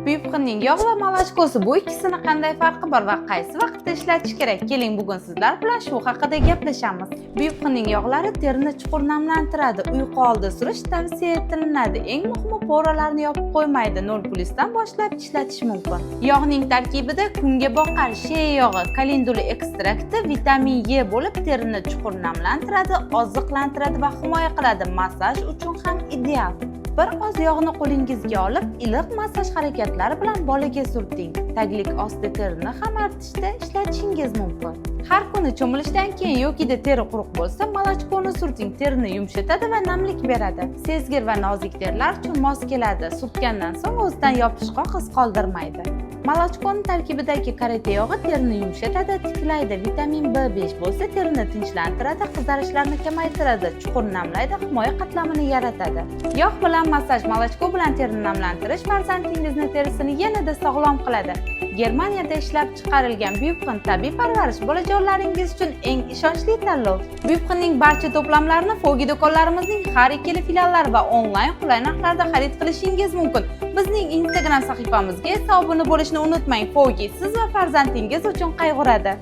Buyuk yog' va молочко si, bu ikkisini qanday farqi bor va qaysi vaqtda ishlatish kerak? Keling, bugun sizlar bilan shu haqida gaplashamiz. Buyuk yog'lari terini chuqur namlantiradi, uyqu oldi surish tavsiya etilinadi. Eng muhimi, пора larni yopib qo'ymaydi. 0+ dan boshlab ishlatish mumkin. Yog'ning tarkibida kungaboqar, shea yog'i, kalendula ekstrakti, vitamin E bo'lib, terini chuqur namlantiradi, oziqlantiradi va himoya qiladi. Massaj uchun ham ideal. Bir oz yog'ni qo'lingizga olib, iliq massaj harakatlari bilan bolaga surting. Taglik osti terini ham artishda ishlatishingiz mumkin. Har kuni cho'milishdan keyin yokida teri quruq bo'lsa, молочко ni surting, terini yumshatadi va namlik beradi. Sezgir va nozik terilar uchun mos keladi. Surtgandan so'ng o'zidan yopishqoq iz qoldirmaydi. Молочко ni tarkibidagi karate yog'i terini yumshatadi, tiklaydi. Vitamin B5 bo'lsa terini tinchlantiradi, qizarishlarni kamaytiradi, chuqur namlaydi, himoya qatlamini yaratadi. Yog' bilan massaj, молочко bilan terini namlantirish farzandingizni terisini yanada sog'lom qiladi. Germaniyada ishlab chiqarilgan Buyukxin tabiiy parvarish bolajonlaringiz uchun eng ishonchli tanlov. Buyukxinning barcha to'plamlarini Fogi do'konlarimizning har ikkala filiallari va onlayn qulay narxlarda xarid qilishingiz mumkin. Bizning Instagram sahifamizga esa obuna bo'lishni unutmang. Fogi siz va farzandingiz uchun qayg'uradi.